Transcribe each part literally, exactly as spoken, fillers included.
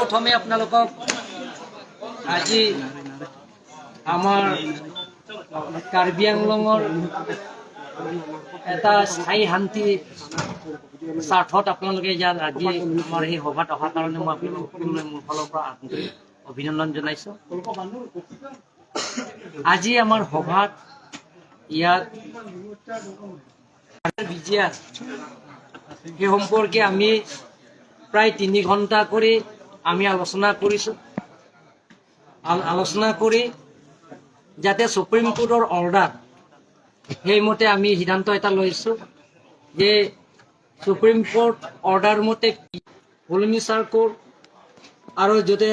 প্ৰথমে আপোনালোকক আজি আমাৰ কাৰ্বি আংলঙৰ এটা স্থায়ী শান্তি স্বাৰ্থত আপোনালোকে ইয়াত আজি আমাৰ এই সভাত অহাৰ কাৰণে মই আপোনালোকক সকলোৰে মোৰ ফালৰ পৰা আন্তৰিক অভিনন্দন জনাইছো। আজি আমাৰ সভাত ইয়াত বিজিআৰ সেই সম্পৰ্কে আমি প্ৰায় তিনি ঘন্টা কৰি আমি আলোচনা কৰিছো। আল- আলোচনা কৰি যাতে সুপ্ৰিম কোৰ্টৰ অৰ্ডাৰ, সেইমতে আমি সিদ্ধান্ত এটা লৈছো যে সুপ্ৰিম কোৰ্ট অৰ্ডাৰ মতে ফুলনি চাৰ্কোল আৰু যাতে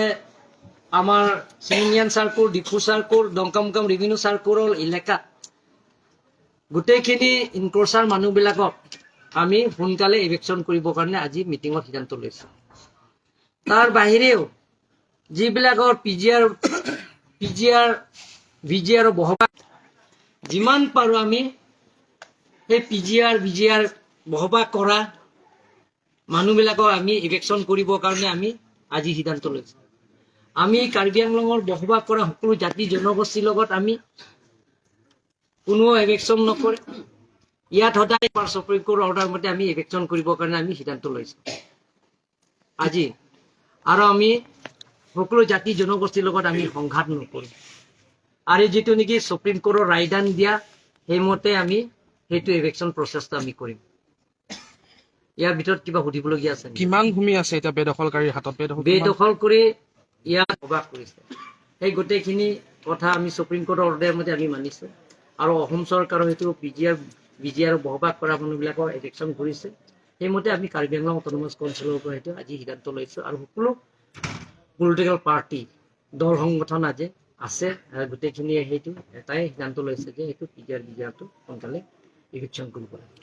আমাৰ চিমিনিয়ান চাৰ্কোল, ডিফু চাৰ্কোল, ডংকামকাম ৰেভিনিউ চাৰ্কোলৰ এলেকাত গোটেইখিনি ইনক্ৰচাৰ মানুহবিলাকক আমি সোনকালে ইভিকশ্যন কৰিবৰ কাৰণে আজি মিটিঙত সিদ্ধান্ত লৈছো। তাৰ বাহিৰেও যিবিলাকৰ পিজিআৰ, পিজিআৰ, ভিজিআৰ বহবাক যিমান পাৰো আমি সেই পিজিআৰ, ভিজিআৰ বহবাক কৰা মানুহবিলাকক আমি ইভিকশ্যন কৰিবৰ কাৰণে আমি আজি সিদ্ধান্ত লৈছো। আমি কাৰ্বি আংলঙৰ বসবাস কৰা সকলো জাতি জনগোষ্ঠীৰ লগত আমি কোনো ইভিকশ্যন নকৰে। ইয়াত সদায় আমাৰ সুপ্ৰিম কোৰ্ট অৰ্ডাৰ মতে আমি ইভিকশ্যন কৰিবৰ কাৰণে আমি সিদ্ধান্ত লৈছো আজি। আৰু আমি সকলো জাতি জনগোষ্ঠীৰ লগত আমি সংঘাত নকৰোঁ। আৰু যিটো নেকি সুপ্ৰিম কোৰ্টৰ ৰায়দান দিয়া, সেইমতে আমি সেইটো ইভিকশ্যন প্ৰচেছটো আমি কৰিম। ইয়াৰ ভিতৰত কিবা সুধিবলগীয়া আছে নেকি? কিমান ভূমি আছে এতিয়া বেদখলকাৰীৰ হাতত? বেদখল কিমান? বেদখল কৰি ইয়াত বসবাস কৰিছে। সেই গোটেইখিনি কথা আমি সুপ্ৰিম কোৰ্টৰ অৰ্ডাৰ মতে আমি মানিছো। আৰু অসম চৰকাৰৰ সেইটো পিজিআৰ, ভিজিআৰ বসবাস কৰা মানুহবিলাকৰ ইভিকশ্যন কৰিছে। সেইমতে আমি কাৰ্বি আংলং অট'নমাছ কাউন্সিলৰ পৰা সেইটো আজি সিদ্ধান্ত লৈছো। আৰু সকলো পলিটিকেল পাৰ্টি, দল সংগঠন আজি আছে, আৰু গোটেইখিনিয়ে সেইটো এটাই সিদ্ধান্ত লৈছে যে সেইটো পিজিআৰ, ভিজিআৰটো সোনকালে ইভিকশ্যন কৰিব লাগে।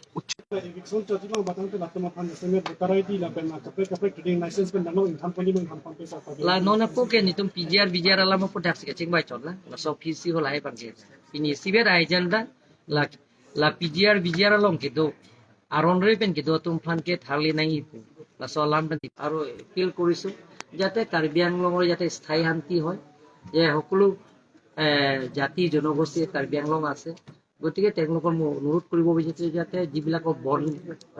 Eviction chot jibang batang te latum aphan S M A voter I D lapen kaprek kaprek trading license pen dano intham poni mo intham pon pe sa. La non apo ke netum P G R, V G R alam apo dak si kachingvai chot la. Laso P C ho lahai abang ke. Pini isivet agenda la, la P G R, V G R along kedo, aron re pen kedo atum aphan ke tharli nangji pu. Laso alam pen aro appeal koriso jate Karbi Anglong ore jate sthayi shanti hoy. Je hoklo, eh, jati jonogosti Karbi Anglong ase. গতিকে তেওঁলোকৰ মই অনুৰোধ কৰিব বিচাৰিছো যাতে যিবিলাকৰ বন্ধ,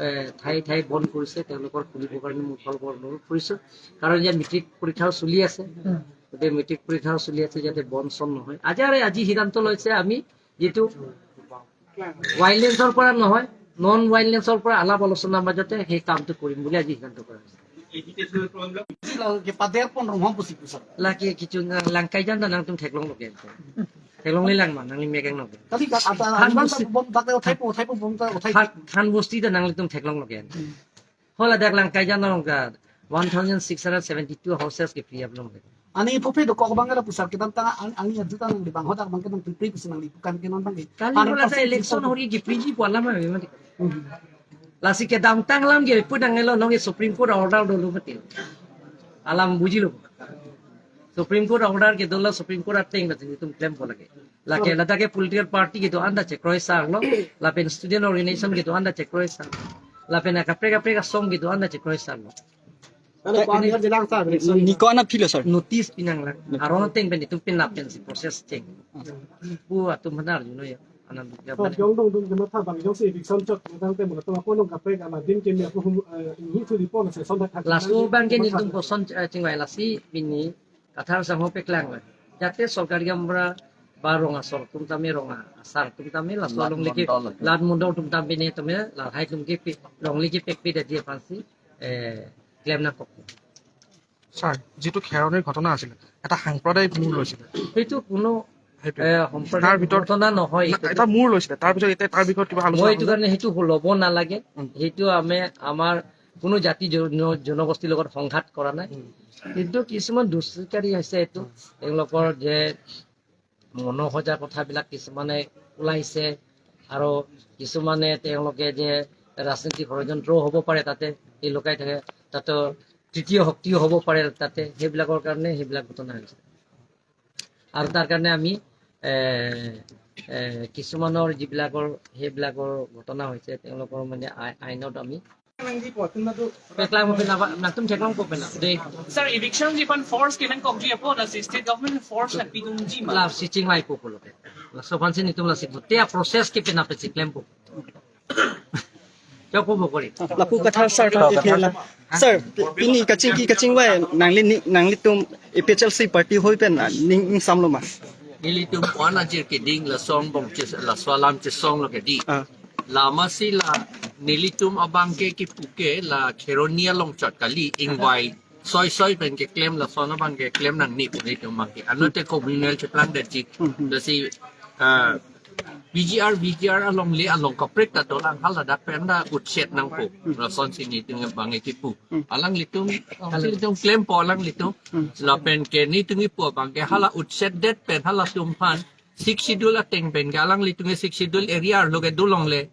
এ, ঠাই ঠাই বন্ধ কৰিছে, তেওঁলোকৰ খুলিবৰ কাৰণে মোৰ ফালৰ পৰা অনুৰোধ কৰিছো। কাৰণ ইয়াত মেট্ৰিক পৰীক্ষাও চলি আছে, উম। গতিকে মেট্ৰিক পৰীক্ষাও চলি আছে, যাতে বন্ধ চন্ধ নহয়। আজি আৰু আজি সিদ্ধান্ত লৈছে আমি যিটো ভাইলেন্সৰ পৰা নহয়, নন ভাইলেন্সৰ পৰা আলাপ আলোচনাৰ মাজতে সেই কামটো কৰিম বুলি আজি সিদ্ধান্ত কৰা হৈছে। Lagi kicung langkai jan dan nangtum theklong loke. Theklong le lang ma, nangli megang no. Tadi ka ata Than anuman bosti. Bom tak uthai po, uthai po, bom tak uthai. Than, than bosti ta nanglitum theklong loke. Hmm. Hola dak langkai jan nang ka one thousand six hundred seventy-two houses ke free up long. Ani phope dokok abang era pusar kedamtang ang, ang ya juta nangli bang hodak abang kedang pipri pusar nangli bukan ke non abang ke. Kali hundred percent hola sa election hori ke free ji po alam ma memang. Hmm. Lasi kedamtang alam ke pun nanglo nong Supreme Court order dolo mati. Alam bujilo. Supreme Court order kedo la Supreme Court ateng na netum claim ko lage. Lake ladak ke political party kedo-an ta chekroi sar lo, lapen student organization kedo-an ta chekroi sar. Lapen kaprek kaprek asong kedo-an ta chekroi sar lo. Ano ko ang yan lang sa election. Niko ana philo, sir. Notice pinang lang. Aron ateng pen itum pinap pen si process cheng. Pu atum hanar juno ya. Anam ya. Jong dong dong jama tha bang jong si eviction chot tang te mo to ko nong kaprek ama din ke mi ako hum, eh, ni thu di pon se son thak. Laso abang ke netum koson, eh, chingvai lasi pini kathar sangho peklang. Jate sorkari gaonbura ba rong asor atum tame, rong asar atum tame, laso along leke lat mondol atum tame ne tame, lahai atum ke pi, long leke pek pi dadi aphan si, eh, claim nangkok. Sir, যিটো খেৰণিৰ ঘটনা আছিলে, এটা সাম্প্ৰদায়িক মূৰ লৈছিলে। সেইটো কোনো, সেইটোৱে। এ, সাম্প্ৰদায়িক তাৰ ভিতৰত ঘটনা নহয় না, এইটো। এটা মূৰ লৈছিলে, তাৰ পিছত এতিয়া তাৰ বিষয়ত কিবা আলোচনা মই এইটো হ'লনে? কাৰণে সেইটো ল'ব নালাগে। উম। সেইটো আমি আমাৰ কোনো জাতি জন-, জনগোষ্ঠীৰ লগত সংঘাত কৰা নাই। উম। কিন্তু কিছুমান দুষ্কৃতিকাৰী হৈছে এইটো। উম। তেওঁলোকৰ যে মনোসজা কথাবিলাক কিছুমানে ওলাইছে আৰু কিছুমানে তেওঁলোকে যে ৰাজনৈতিক ষড়যন্ত্ৰও হ'ব পাৰে তাতে, এই লুকাই থাকে, তাতে তৃতীয় শক্তিও হ'ব পাৰে তাতে, সেইবিলাকৰ কাৰণে সেইবিলাক ঘটনা হৈছে। আৰু তাৰ কাৰণে আমি, এ, এ, কিছুমানৰ যিবিলাকৰ সেইবিলাকৰ ঘটনা হৈছে তেওঁলোকৰ মানে আই-, আইনত আমি Peklang mo pena ba, nangtum cheklong po pena. De, Sir, eviction ji aphan force kelang kokji apo, na si state government force nangpidunji ma? La si chinglai po pulo ke. Laso aphansi netum lasi tia process ke pena pe cheklem po. Chok po bokori. Lapu kathar sir, tang ipi la. Sir, pini kachingki kachingvai nangli ni, nanglitum A P H L C party hoi pen, ah, ning ingsamlo ma? Nelitum one ajir keding laso angbong chis, laso alam chisonglo ke di. Ah. Lama si la nelitum abang ke kipu ke la Kheroni along chot kali, ingvai soi soi pen keklem, lason abang keklem nangne pu nelitum abang ke. Ano te communal cheplangdetji. Hmm, hmm. Lasi, ah, P G R, V G R alongle along kaprek ta dolang, haladak pen ta utset nangpo. Hmm. Lasonsi nelitum abang ke kipu. Hmm. Alanglitum, alanglitum klempo alanglitum. Hmm. Lapen ke nelitum kipu abang ke hala utsetdet pen halatum aphan Sixth Schedule ateng pen ke alanglitum ke Sixth Schedule area arlo ke dolongle.